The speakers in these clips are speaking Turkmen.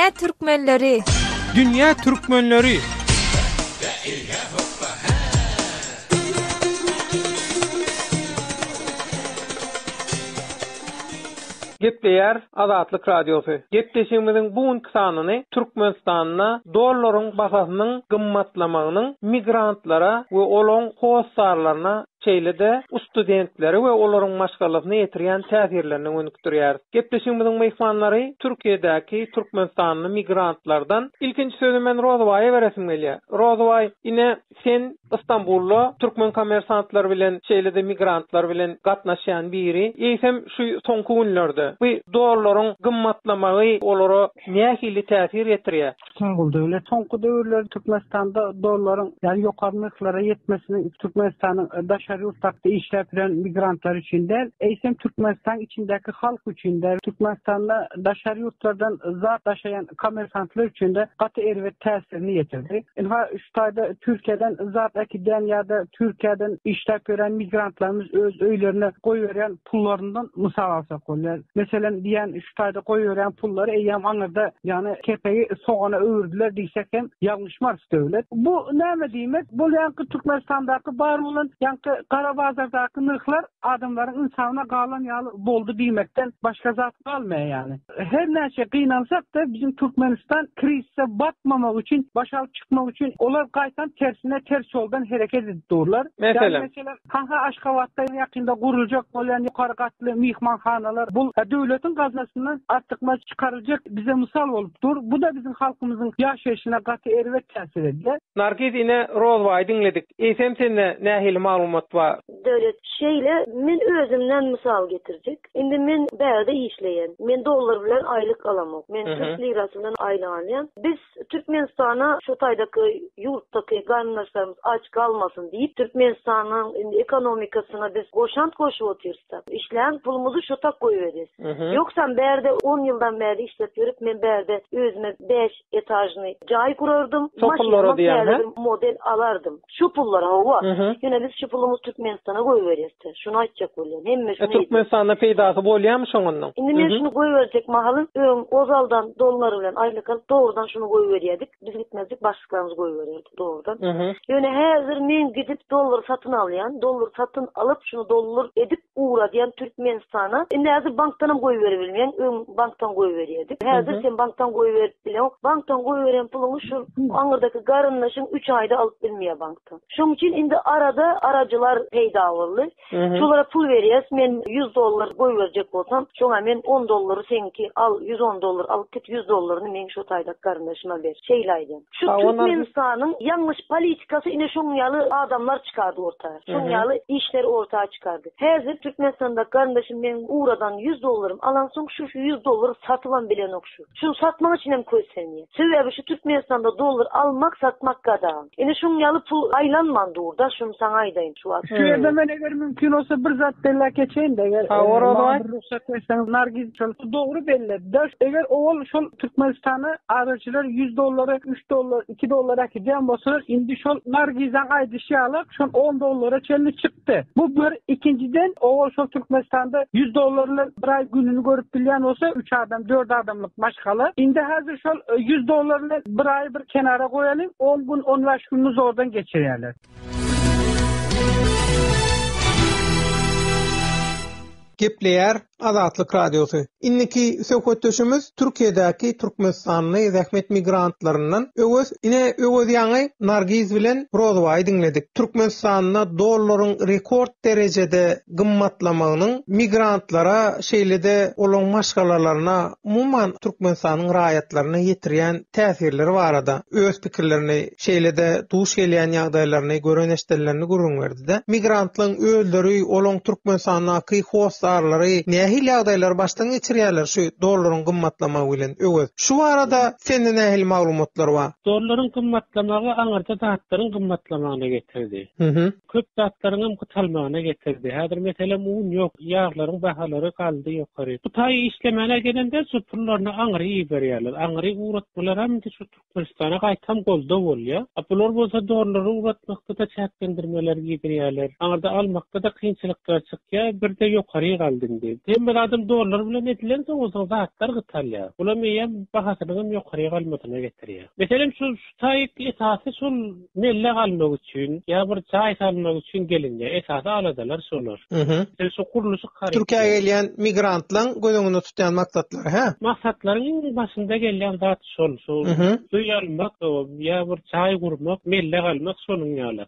Dünýä türkmenleri! Dünýä türkmenleri! Gepleýär Azatlyk Radiosy. Gepleşigimiziň bu günki sanyny Türkmenistanda dollaryň bahasynyň gymmatlamagynyň migrantlara we olaň hossarlaryna şeýle-de studentleri we olaryň maşgalasyna ýetirýän täsirlerine gönükdirýäris. Gepleşigimiziň myhmanlary Türkiýedäki türkmenistanly migrantlardan. Ilkinji sözi men Rozybaýa beresim gelýär. Rozybaý, ine, sen Stambulda türkmen kommersantlary bilen, şeýle-de migrantlar bilen gatnaşýan biri. Eýsem, şu soňky günlerde bu dollaryň gymmatlamagy olara nähili täsir ýetirýär? Sag bol Döwlet. Soňky döwürler Türkmenistanda dollaryň ýagny ýokary nyrhlara ýetmesiniň Türkmenistanyň daşary ýurtlarda işläp ýören migrantlar üçin däl, eýsem Türkmenistanyň içindäki halk üçin-de, Türkmenistanda daşary ýurtlardan zat daşaýan kommersantlar üçin-de gaty erbet täsirini ýetirdi. Ynha şu taýda Türkiýeden zat äkidýän ýa-da Türkiýeden işläp ýören migrantlarymyz öz öýlerine goýberýän pullaryndan mysal alsak bolýar. Meselem, diýýän şu taýda goýberýän pullary eýýäm aňyrda, ýagny kepegi sogana öwürdiler diýsek hem ýalňyşmarys döwlet. Bu näme diýmek? Bul ýaňky Türkmenistandaky bar bolan ýaňky gara bazardaky nyrhlar adamlaryň ynsabyna galan ýaly boldy diýmekden başga zat galmaýar ýagny. Her näçe gynansak-da biziň Türkmenistan krizise batmamak üçin, baş alyp çykmak üçin olar gaýtam tersine ters ýoldan hereket edip durlar. Meselem? Meselem, Hanha Aşgabatda ýakynda guruljak bolýan ýokary gatly myhmanhanalar bul döwletiň gaznasyndan artykmaç çykaryljak bize mysal bolup dur. Bu-da biziň halkymyzyň ýaşaýşyna gaty erbet täsir edýär. Nargiz ine Rozbaýy diňledik. Eýsem sende nähili maglumat bar? Döwlet, şeýle men özümden mysal getirjek. Indi men bärde işleýän. Men dollar bilen aýlyk alamok. Men türk lirasy bilen aýlyk alýan. Biz Türkmenistana şu taýdaky ýurtdaky garyndaşlarymyz aç galmasyn diýip, Türkmenistanyň indi ekonomikasyna biz goşant goşup otyrys-da. Işlän pulumyzy şo tak goýberýäs. Ýogsam bärde on ýyldan bäri işläp ýörüp, men bärde özüme bäş etažnyý jaý gurardym, Şo pullara maşynamam diýýäň, täze hä? bir model alardym. Şu pullara, hawa. Ýöne biz şu pulumyzy Türkmenistana goýberýäs-de. Şuny aýtjak bolýan. Hemme E, şuny edýär. Türkmenistanda peýdasy bolýarmy şoň onnoň? Indi men şuny goýberjek mahalym öň ozaldan dollar bilen aýlyk alyp dogrudan şuny goýberýärdik. Biz gitmezdik başlyklarymyz goýbererdi dogrudan. Ýöne häzir men gidip dollar satyn alýan, dollar satyn alyp şuny dollar edip ugradýan Türkmenistana. Indi häzir bankdanam goýberibilmeýän, öň bankdan goýberýärdik. Häzir sen bankdan goýberip bileňok. Bankdan goýberen puluňy şul aňyrdaky garyndaşyň üç aýda alyp bilmeýär bankdan. Şoň üçin indi arada arajylar peýda boldy. Şolara pul berýäs, men 100 dollar goýberjek bolsam, şoňa men 10 dollary seňki al, 110 dollar alyp git, 100 dollaryny meň şo taýdaky garyndaşyma ber. Şeýle aýdýan. Şu Türkmenistanyň ýalňyş politikasy ine şoň ýaly adamlar çykardy orta. Şoň ýaly işleri orta çykardy. Häzir Türkmenistandaky garyndaşym meň ugradan 100 dollarym alansoň şu 100 dollary satybam bilenok şu. Şuny satmak üçin hem kösenýär. Sebäbi şu Türkmenistanda dollar almak satmak gadagan. Ine şuň ýaly pul aýlanman dur-da, şuny saňa aýdaýyn şu wagt. Şu ýerde men eger mümkin bolsa bir zat belläp geçeýin-de, eger maňa bir rugsat berseňiz, Nargiz şol dogry belledi-de, eger owal şol Türkmenistana araçylar 100 dollary, 3 dollar, 2 dollar äkidýän bolsalar, indi şol Nargizaň aýdyşy ýaly şol 10 dollara çenli çykdy. Bu bir, ikinjiden, owal şol Türkmenistanda 100 dollar bilen bir aý gününi görüp bilýän bolsa, üç adam, dört adamlyk maşgala, indi häzir şol 100 dollar bilen bir aýy bir kenara goýalyň, on gün, on bäş gününi zordan geçirýärler. Gepleýär Azatlyk Radiosy. Indiki söhbetdeşimiz Türkiýedäki türkmenistanly zähmet migrantlaryndan Öwez. Ine, Öwez ýaňy Nargiz bilen Rozbaýy diňledik. Türkmenistanda dollaryň rekord derejede gymmatlamagynyň migrantlara, şeýle-de olaryň maşgalalaryna, umuman Türkmenistanyň raýatlaryna ýetirýän täsirleri barada öz pikirlerini, şeýle-de duş gelýän ýagdaýlaryny, gören-eşidenlerini gürrüň berdi-de, migrantlaryň özleri, olaryň Türkmenistandaky hossarlary nähili ýagdaýlary başdan geçirýärler şu dollaryň gymmatlamagy bilen, Öwez, şu barada sende nähili maglumatlar bar? Dollaryň gymmatlamagy aňyrda zatlaryň gymmatlamagyna getirdi. Köp zatlaryňam gytalmagyna getirdi. Häzir meselem un ýok, ýaglaryň bahalary galdy ýokary. Hytaý işlemäne gelende şu pullaryny aňry iberýärler. Aňry ugratmalaram indi şu Türkmenistana gaýtam goldaw bolýar. A bular bolsa dollary ugratmakda-da çäklendirmeler gidirýärler. Aňyrda almakda-da kynçylyklar çykýar. Birde ýokary galdy indi. Hemme zadam dollar bilen edilensoň onsoň zatlar gytalýar. Bulam eýýäm bahasynyň hem ýokary galmasyna getirýär. Meselem şu şu taýyk esasy şol mellek almak üçin ýa bir jaý salmak üçin gelinýär. Esasy aladalar şolar. Meselem şu gurluşyk harytlary. Türkiýä gelýän migrantlaň göz öňünde tutýan maksatlary, hä? Maksatlaryň iň başynda gelýän zat şol. Şo öý almak ýa bir jaý gurmak, mellek almak şonuň ýaly.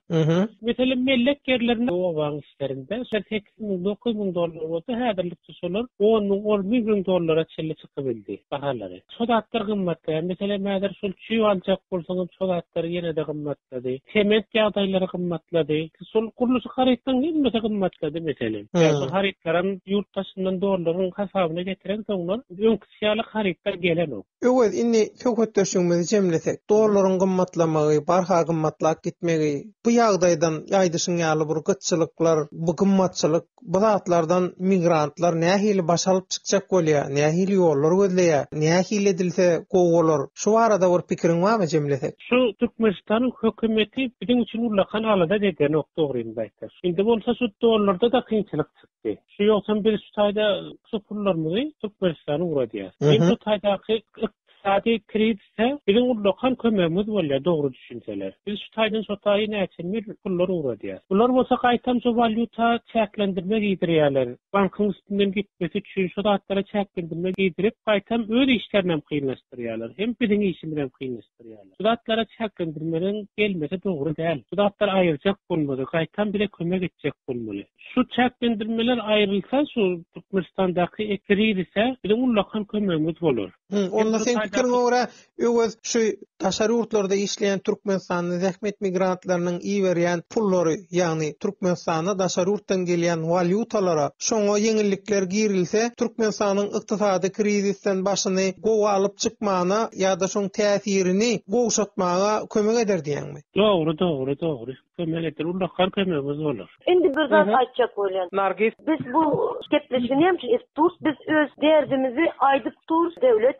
Meselem mellek ýerlerinde obaň içlerinde 8000, 9000 dollar bolsa, häzirlikçe şolar on müň, on bir müň dollara çenli çykybildi bahalary. Şo zatlar gymmatlaýar. Meselem, häzir şol çüý aljak bolsaňam şo zatlar ýene-de gymmatlady. Sement ýagdaýlary gymmatlady. Şol gurluşyk harytlaryň hemmesi gymmatlady meselem. Ýa şol harytlaram ýurt daşyndan dollaryň hasabyna getirensoňlar öňküsi ýaly harytlar gelenok. Öwez, indi söhbetdeşligimizi jemlesek, dollaryň gymmatlamagy, barha gymmatlap gitmegi, bu ýagdaýdan aýdyşyň ýaly bir gytçylyklar, bu gymmatçylyk, bu zatlardan migrantlar nähili baş alyp çykjak bolýar, nähili ýollar gözleýär, nähili edilse gowy bolar? Şu barada bir pikiriň barmy jemlesek? Şu Türkmenistanyň hökümeti biziň üçin ullakan alada edenok dogryny aýtsak. Indi bolsa şu dollarda-da kynçylyk çykdy. Şu ýogsam biz şu taýda şu pullarymyzy Türkmenistana ugradýas. Hem şu taýdaky ykdysady krizise biziň ullakan kömegimiz bolýar dogry düşünseler. Biz şu taýdan şo taýy näçe mil pullar ugradýas. Bular bolsa gaýtam şu walýuta çäklendirme gidirýärler. Bankyň üstünden gitmesi üçin şu zatlara çäklendirme gidirip gaýtam öz işlerinem kynlaşdyrýarlar. Hem biziň işimizem kynlaşdyrýarlar. Şu zatlara çäklendirmeleň gelmesi dogry däl. Şu zatlary aýyrjak bolmaly. Gaýtam bize kömek etjek bolmaly. Şu çäklendirmeler aýrylsa şu Türkmenistandaky krizise biziň ullakan kömegimiz bolar. Hü, onda seň pikiriňe görä Öwez şu daşary ýurtlarda işleýän türkmenistanly zähmet migrantlarynyň iberýän pullary, ýagny Türkmenistana daşary ýurtdan gelýän walýutalara şoňa ýeňillikler girilse Türkmenistanyň ykdysady krizisden başyny gowy alyp çykmana ýa-da şoň täsirini gowşatmaga kömek eder diýýäňmi? Dogry dogry dogry. Kömek eder, ullakan kömegimiz bolar. Indi bir zat aýtjak bolýan. Nargiz. Biz bu gepleşigi näme üçin edip durus? Biz öz derdimizi aýdyp durus döwlet.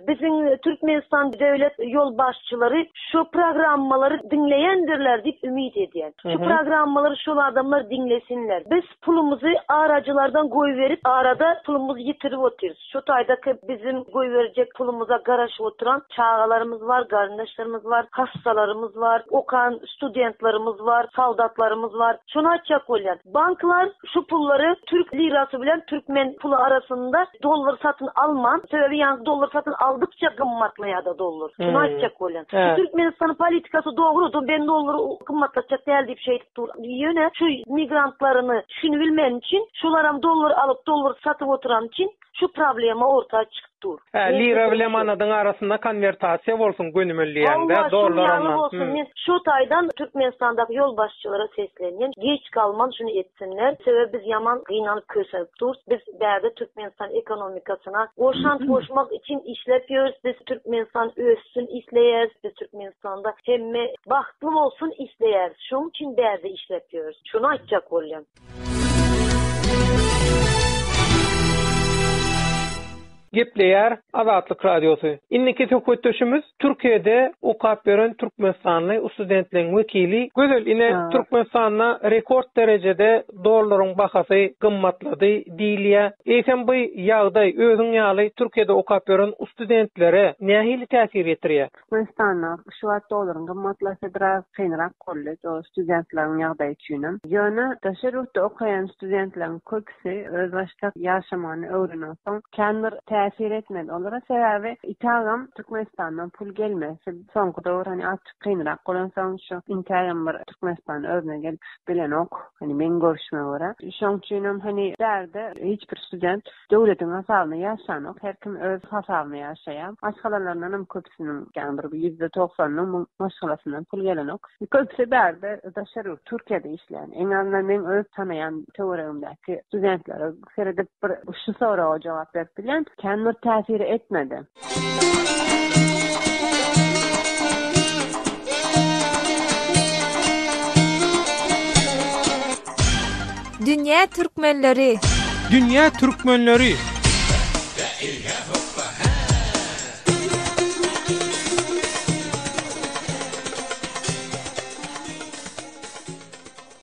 Biziň Türkmenistan döwlet ýolbaşçylary şu programmalary diňleýändirler diýip umyt edýän. Şu programmalary şol adamlar diňlesinler. Biz pulumyzy arajylardan goýberip arada pulumyzy ýitirip otyrys. Şu taýdaky biziň goýberjek pulumyza garaşyp oturan çagalarymyz bar, garyndaşlarymyz bar, hassalarymyz bar, okan studentlerimiz bar, soldatlarymyz bar. Şuny aýtjak bolýan, banklar şu pullary türk lirasy bilen türkmen puly arasynda dollar satyn alman, sebäbi ýaňky dollar satyn aldykça gymmatlaýar-da dollar. Şuny aýtjak bolýan. Şu Türkmenistanyň politikasy dogry, ben dollary gymmatlatjak däl diýip şeýdip dur. Ýöne şu migrantlaryny şuny bilmän üçin, şularam dollar alyp, dollar satyp oturan üçin şu problema orta çykyp dur. Hä, lira bile manadyň arasynda konwertasiýa bolsun gönümel diýýäňdä, Hawa, şuny dollar ýaly ondan. bolsun. Hüm. Men şu taýdan Türkmenistandaky ýolbaşçylara seslenýän, geç galman şuny etsinler. Sebäbi biz ýaman gynanyp kösenip durus. Biz bärde Türkmenistan ekonomikasyna goşant goşmak üçin işläp ýörüs. Biz Türkmenistan össün isleýäris. Biz Türkmenistanda hemme bagtly bolsun isleýäris. Şoň üçin bärde işläp ýörüs. Şuny aýtjak bolýan. Gepleýär Azatlyk Radiosy. Indiki söhbetdeşimiz Türkiýede okap ýören türkmenistanly ustudentleň wekili Gözel ine Türkmenistanda rekord derejede dollaryň bahasy gymmatlady diýilýär. Eýsem bu ýagdaý özüň ýaly Türkiýede okap ýören ustudentlere nähili täsir ýetirýär? Türkmenistanda şu wagt dollaryň gymmatlasy biraz kynrak boldy o studentleriň ýagdaýy üçinem. Ýöne daşary ýurtda okaýan studentleriň köpüsi özbaşdak ýaşamany öwrenensoň kän bir täsir etmedi olara. Sebäbi itagam Türkmenistandan pul gelmesi soňky döwür hani azjyk kynrak bolansoň şu intägem bir Türkmenistan özüne gelip bilenok hani meň görşüme görä. Şoň üçinem hani bärde hiç bir student Döwletiň hasabyna ýaşanok, her kim öz hasabyna ýaşaýar. Maşgalalaryndanam köpüsiniň, ýagny bir ýüzde togsanynyň maşgalasyndan pul gelenok. Köpüsi bärde daşary ýurt, Türkiýede işleýän. Iň azyndan meň öz tanaýan töweregimdäki studentlere seredip bir şu soraga jogap berip bilýän. Kän bir täsir etmedi. Dünýä türkmenleri. Dünýä türkmenleri.